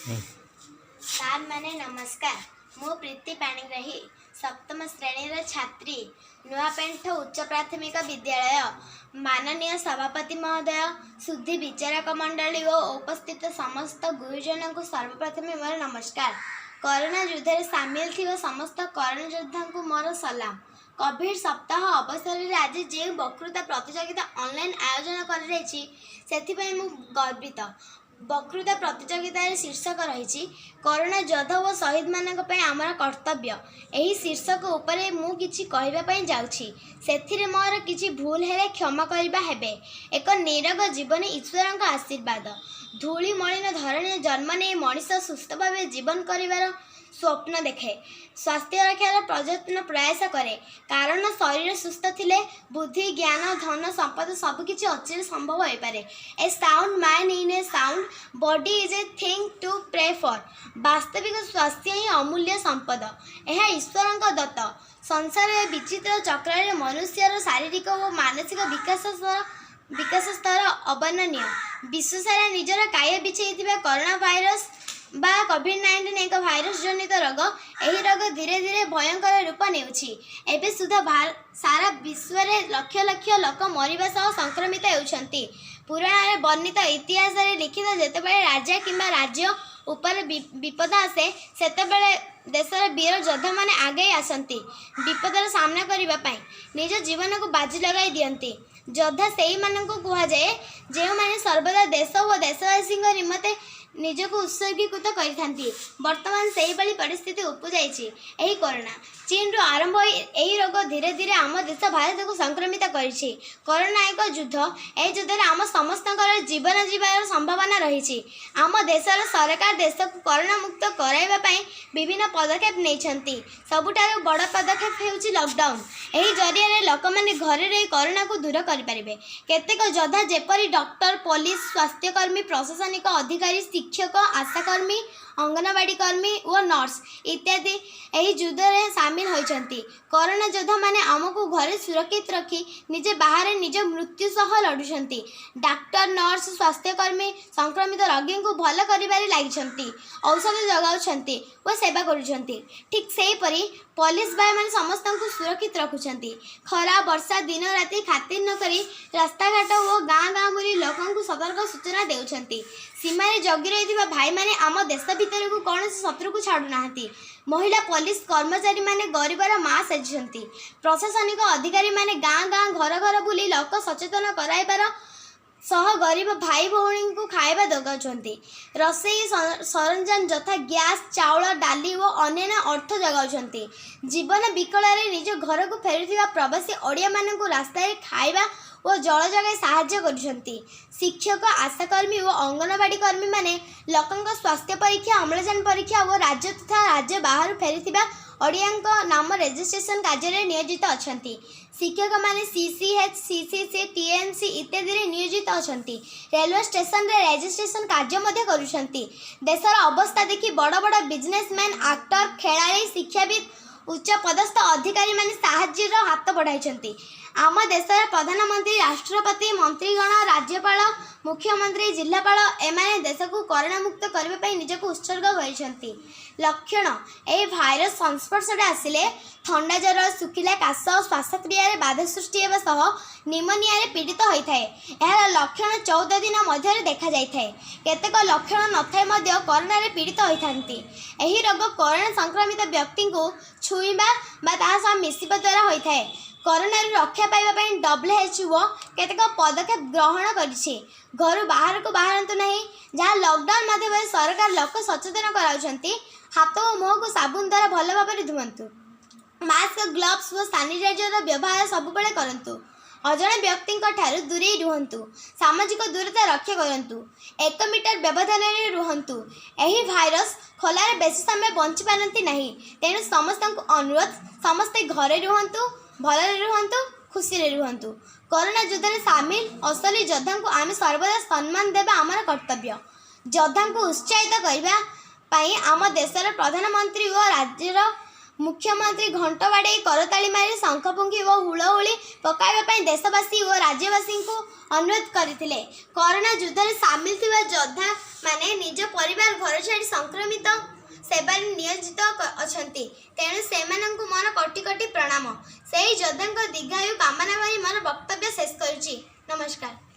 Sir ମାନେ ନମସ୍କାର। ମୁଁ ପ୍ରୀତି ପାଣିଗ୍ରାହୀ, ସପ୍ତମ ଶ୍ରେଣୀର ଛାତ୍ରୀ, ନୂଆପେଣ୍ଠ ଉଚ୍ଚ ପ୍ରାଥମିକ ବିଦ୍ୟାଳୟ। ମାନନୀୟ ସଭାପତି ମହୋଦୟ, ସୁଧୀ ବିଚାରକ ମଣ୍ଡଳୀ ଓ ଉପସ୍ଥିତ ସମସ୍ତ ଗୁରୁଜନଙ୍କୁ ସର୍ବପ୍ରଥମେ ମୋର ନମସ୍କାର। କରୋନା ଯୁଦ୍ଧରେ ସାମିଲ ଥିବା ସମସ୍ତ କରୋନା ଯୋଦ୍ଧାଙ୍କୁ ମୋର ସଲାମ। କୋଭିଡ ସପ୍ତାହ ଅବସରରେ ଆଜି ଯେଉଁ ବକ୍ତୃତା ପ୍ରତିଯୋଗିତା ଅନଲାଇନ୍ ଆୟୋଜନ କରାଯାଇଛି, ସେଥିପାଇଁ ମୁଁ ଗର୍ବିତ। ବକ୍ତୃତା ପ୍ରତିଯୋଗିତାର ଶୀର୍ଷକ ରହିଛି "କରୋନା ଯୋଦ୍ଧା ଓ ଶହୀଦମାନଙ୍କ ପାଇଁ ଆମର କର୍ତ୍ତବ୍ୟ"। ଏହି ଶୀର୍ଷକ ଉପରେ ମୁଁ କିଛି କହିବା ପାଇଁ ଯାଉଛି। ସେଥିରେ ମୋର କିଛି ଭୁଲ ହେଲେ କ୍ଷମା କରିବା ହେବେ। ଏକ ନିରୋଗ ଜୀବନ ଈଶ୍ୱରଙ୍କ ଆଶୀର୍ବାଦ। ଧୂଳି ମଳିନ ଧରଣୀରେ ଜନ୍ମ ନେଇ ମଣିଷ ସୁସ୍ଥ ଭାବେ ଜୀବନ କରିବାର ସ୍ୱପ୍ନ ଦେଖେ, ସ୍ୱାସ୍ଥ୍ୟ ରକ୍ଷାର ପ୍ରଯତ୍ନ ପ୍ରୟାସ କରେ। କାରଣ ଶରୀର ସୁସ୍ଥ ଥିଲେ ବୁଦ୍ଧି, ଜ୍ଞାନ, ଧନ ସମ୍ପଦ ସବୁକିଛି ଅଚିରେ ସମ୍ଭବ ହୋଇପାରେ। A sound mind in a sound body is a thing to pray for. ବାସ୍ତବିକ ସ୍ୱାସ୍ଥ୍ୟ ହିଁ ଅମୂଲ୍ୟ ସମ୍ପଦ। ଏହା ଈଶ୍ୱରଙ୍କ ଦତ୍ତ। ସଂସାରର ବିଚିତ୍ର ଚକ୍ରରେ ମନୁଷ୍ୟର ଶାରୀରିକ ଓ ମାନସିକ ବିକାଶ ସ୍ତର ଅବର୍ଣ୍ଣନୀୟ। ବିଶ୍ୱସାରା ନିଜର କାୟା ବିଛେଇଥିବା କରୋନା ଭାଇରସ ବା କୋଭିଡ-19 ଏକ ଭାଇରସ ଜନିତ ରୋଗ। ଏହି ରୋଗ ଧୀରେ ଧୀରେ ଭୟଙ୍କର ରୂପ ନେଉଛି। ଏବେ ସୁଦ୍ଧା ସାରା ବିଶ୍ୱରେ ଲକ୍ଷ ଲକ୍ଷ ଲୋକ ମରିବା ସହ ସଂକ୍ରମିତ ହେଉଛନ୍ତି। ପୁରାଣରେ ବର୍ଣ୍ଣିତ, ଇତିହାସରେ ଲିଖିତ, ଯେତେବେଳେ ରାଜା କିମ୍ବା ରାଜ୍ୟ ଉପରେ ବିପଦ ଆସେ, ସେତେବେଳେ ଦେଶର ବୀର ଯୋଦ୍ଧାମାନେ ଆଗେଇ ଆସନ୍ତି। ବିପଦର ସାମ୍ନା କରିବା ପାଇଁ ନିଜ ଜୀବନକୁ ବାଜି ଲଗାଇ ଦିଅନ୍ତି। ଯୋଦ୍ଧା ସେଇମାନଙ୍କୁ କୁହାଯାଏ, ଯେଉଁମାନେ ସର୍ବଦା ଦେଶ ଓ ଦେଶବାସୀଙ୍କ ନିମନ୍ତେ ନିଜକୁ ଉତ୍ସର୍ଗୀକୃତ କରିଥାନ୍ତି। ବର୍ତ୍ତମାନ ସେହିଭଳି ପରିସ୍ଥିତି ଉପୁଜାଇଛି ଏହି କରୋନା। ଚୀନରୁ ଆରମ୍ଭ ହୋଇ ଏହି ରୋଗ ଧୀରେ ଧୀରେ ଆମ ଦେଶ ଭାରତକୁ ସଂକ୍ରମିତ କରିଛି। କରୋନା ଏକ ଯୁଦ୍ଧ। ଏହି ଯୁଦ୍ଧରେ ଆମ ସମସ୍ତଙ୍କର ଜୀବନ ଯିବାର ସମ୍ଭାବନା ରହିଛି। ଆମ ଦେଶର ସରକାର ଦେଶକୁ କରୋନା ମୁକ୍ତ କରାଇବା ପାଇଁ ବିଭିନ୍ନ ପଦକ୍ଷେପ ନେଇଛନ୍ତି। ସବୁଠାରୁ ବଡ଼ ପଦକ୍ଷେପ ହେଉଛି ଲକଡାଉନ୍। ଏହି ଜରିଆରେ ଲୋକମାନେ ଘରେ ରହି କରୋନାକୁ ଦୂର କରିପାରିବେ। କେତେକ ଯୋଦ୍ଧା ଯେପରି ଡକ୍ଟର, ପୋଲିସ, ସ୍ୱାସ୍ଥ୍ୟକର୍ମୀ, ପ୍ରଶାସନିକ ଅଧିକାରୀ, ଶିକ୍ଷକ, ଆଶାକର୍ମୀ, ଅଙ୍ଗନବାଡ଼ି କର୍ମୀ ଓ ନର୍ସ ଇତ୍ୟାଦି ଏହି ଯୁଦ୍ଧରେ ସାମିଲ ହୋଇଛନ୍ତି। କରୋନା ଯୋଦ୍ଧାମାନେ ଆମକୁ ଘରେ ସୁରକ୍ଷିତ ରଖି ନିଜେ ବାହାରେ ନିଜ ମୃତ୍ୟୁ ସହ ଲଢ଼ୁଛନ୍ତି। ଡାକ୍ତର, ନର୍ସ, ସ୍ୱାସ୍ଥ୍ୟକର୍ମୀ ସଂକ୍ରମିତ ରୋଗୀଙ୍କୁ ଭଲ କରିବାରେ ଲାଗିଛନ୍ତି, ଔଷଧ ଯୋଗାଉଛନ୍ତି ଓ ସେବା କରୁଛନ୍ତି। ଠିକ୍ ସେହିପରି ପୋଲିସ ଭାଇମାନେ ସମସ୍ତଙ୍କୁ ସୁରକ୍ଷିତ ରଖୁଛନ୍ତି। ଖରା, ବର୍ଷା, ଦିନ ରାତି ଖାତିର ନ କରି ରାସ୍ତାଘାଟ ଓ ଗାଁ ଗାଁ ବୁଲି ଲୋକଙ୍କୁ ସତର୍କ ସୂଚନା ଦେଉଛନ୍ତି। ସୀମାରେ ଜଗି ରହିଥିବା ଭାଇମାନେ ଆମ ଦେଶ ଭିତରକୁ କୌଣସି ଶତ୍ରୁକୁ ଛାଡ଼ୁନାହାନ୍ତି। ମହିଳା ପୋଲିସ କର୍ମଚାରୀମାନେ ଗରିବର ମା ସାଜିଛନ୍ତି। ପ୍ରଶାସନିକ ଅଧିକାରୀମାନେ ଗାଁ ଗାଁ, ଘର ଘର ବୁଲି ଲୋକ ସଚେତନ କରାଇବାର ସହ ଗରିବ ଭାଇ ଭଉଣୀଙ୍କୁ ଖାଇବା ଯୋଗାଉଛନ୍ତି। ରୋଷେଇ ସରଞ୍ଜାମ ଯଥା ଗ୍ୟାସ୍, ଚାଉଳ, ଡାଲି ଓ ଅନ୍ୟାନ୍ୟ ଅର୍ଥ ଯୋଗାଉଛନ୍ତି। ଜୀବନ ବିକଳରେ ନିଜ ଘରକୁ ଫେରୁଥିବା ପ୍ରବାସୀ ଓଡ଼ିଆମାନଙ୍କୁ ରାସ୍ତାରେ ଖାଇବା ଓ ଜଳ ଯୋଗାଇ ସାହାଯ୍ୟ କରୁଛନ୍ତି। ଶିକ୍ଷକ, ଆଶାକର୍ମୀ ଓ ଅଙ୍ଗନବାଡ଼ି କର୍ମୀମାନେ ଲୋକଙ୍କ ସ୍ୱାସ୍ଥ୍ୟ ପରୀକ୍ଷା, ଅମ୍ଳଜାନ ପରୀକ୍ଷା ଓ ରାଜ୍ୟ ତଥା ରାଜ୍ୟ ବାହାରୁ ଫେରିଥିବା ଓଡ଼ିଆଙ୍କ ନାମ ରେଜିଷ୍ଟ୍ରେସନ କାର୍ଯ୍ୟରେ ନିୟୋଜିତ ଅଛନ୍ତି। ଶିକ୍ଷକମାନେ CCH, CCC, TMC ଇତ୍ୟାଦିରେ ନିୟୋଜିତ ଅଛନ୍ତି। ରେଲୱେ ଷ୍ଟେସନରେ ରେଜିଷ୍ଟ୍ରେସନ କାର୍ଯ୍ୟ ମଧ୍ୟ କରୁଛନ୍ତି। ଦେଶର ଅବସ୍ଥା ଦେଖି ବଡ଼ ବଡ଼ ବିଜନେସମ୍ୟାନ୍, ଆକ୍ଟର, ଖେଳାଳି, ଶିକ୍ଷାବିତ୍, ଉଚ୍ଚ ପଦସ୍ଥ ଅଧିକାରୀମାନେ ସାହାଯ୍ୟର ହାତ ବଢ଼ାଇଛନ୍ତି। ଆମ ଦେଶର ପ୍ରଧାନମନ୍ତ୍ରୀ, ରାଷ୍ଟ୍ରପତି, ମନ୍ତ୍ରୀଗଣ, ରାଜ୍ୟପାଳ, ମୁଖ୍ୟମନ୍ତ୍ରୀ, ଜିଲ୍ଲାପାଳ ଏମାନେ ଦେଶକୁ କରୋନା ମୁକ୍ତ କରିବା ପାଇଁ ନିଜକୁ ଉତ୍ସର୍ଗ କରିଛନ୍ତି। ଲକ୍ଷଣ: ଏହି ଭାଇରସ ସଂସ୍ପର୍ଶରେ ଆସିଲେ ଥଣ୍ଡା, ଜ୍ୱର, ଶୁଖିଲା କାଶ, ଶ୍ୱାସକ୍ରିୟାରେ ବାଧା ସୃଷ୍ଟି ହେବା ସହ ନିମୋନିଆରେ ପୀଡ଼ିତ ହୋଇଥାଏ। ଏହାର ଲକ୍ଷଣ 14 ଦିନ ମଧ୍ୟରେ ଦେଖାଯାଇଥାଏ। କେତେକ ଲକ୍ଷଣ ନଥାଇ ମଧ୍ୟ କରୋନାରେ ପୀଡ଼ିତ ହୋଇଥାନ୍ତି। ଏହି ରୋଗ କରୋନା ସଂକ୍ରମିତ ବ୍ୟକ୍ତିଙ୍କୁ ଛୁଇଁବା ବା ତାହା ସହ ମିଶିବା ଦ୍ୱାରା ହୋଇଥାଏ। କରୋନାରୁ ରକ୍ଷା ପାଇବା ପାଇଁ WHO କେତେକ ପଦକ୍ଷେପ ଗ୍ରହଣ କରିଛି। ଘରୁ ବାହାରକୁ ବାହାରନ୍ତୁ ନାହିଁ, ଯାହା ଲକଡାଉନ୍ ମାଧ୍ୟମରେ ସରକାର ଲୋକ ସଚେତନ କରାଉଛନ୍ତି। ହାତ ଓ ମୁହଁକୁ ସାବୁନ ଦ୍ୱାରା ଭଲ ଭାବରେ ଧୁଅନ୍ତୁ। ମାସ୍କ, ଗ୍ଲୋଭ୍ସ ଓ ସାନିଟାଇଜରର ବ୍ୟବହାର ସବୁବେଳେ କରନ୍ତୁ। ଅଜଣା ବ୍ୟକ୍ତିଙ୍କ ଠାରୁ ଦୂରେଇ ରୁହନ୍ତୁ। ସାମାଜିକ ଦୂରତା ରକ୍ଷା କରନ୍ତୁ। 1 ମିଟର ବ୍ୟବଧାନରେ ରୁହନ୍ତୁ। ଏହି ଭାଇରସ ଖୋଲାରେ ବେଶୀ ସମୟ ବଞ୍ଚିପାରନ୍ତି ନାହିଁ। ତେଣୁ ସମସ୍ତଙ୍କୁ ଅନୁରୋଧ, ସମସ୍ତେ ଘରେ ରୁହନ୍ତୁ, ଭଲରେ ରୁହନ୍ତୁ, ଖୁସିରେ ରୁହନ୍ତୁ। କରୋନା ଯୁଦ୍ଧରେ ସାମିଲ ଅସଲି ଯୋଦ୍ଧାଙ୍କୁ ଆମେ ସର୍ବଦା ସମ୍ମାନ ଦେବା ଆମର କର୍ତ୍ତବ୍ୟ। ଯୋଦ୍ଧାଙ୍କୁ ଉତ୍ସାହିତ କରିବା ପାଇଁ ଆମ ଦେଶର ପ୍ରଧାନମନ୍ତ୍ରୀ ଓ ରାଜ୍ୟର ମୁଖ୍ୟମନ୍ତ୍ରୀ ଘଣ୍ଟ ବାଡ଼େଇ, କରତାଳି ମାରି, ଶଙ୍ଖ ଫୁଙ୍କି ଓ ହୁଳହୁଳି ପକାଇବା ପାଇଁ ଦେଶବାସୀ ଓ ରାଜ୍ୟବାସୀଙ୍କୁ ଅନୁରୋଧ କରିଥିଲେ। କରୋନା ଯୁଦ୍ଧରେ ସାମିଲ ଥିବା ଯୋଦ୍ଧାମାନେ ନିଜ ପରିବାର ଘର ଛାଡ଼ି ସଂକ୍ରମିତ ସେବାରେ ନିୟୋଜିତ ଅଛନ୍ତି। ତେଣୁ ସେମାନଙ୍କୁ ମୋର କୋଟି କୋଟି ପ୍ରଣାମ। ସେହି ଯୋଦ୍ଧାଙ୍କ ଦୀର୍ଘାୟୁ କାମନା କରି ମୋର ବକ୍ତବ୍ୟ ଶେଷ କରୁଛି। ନମସ୍କାର।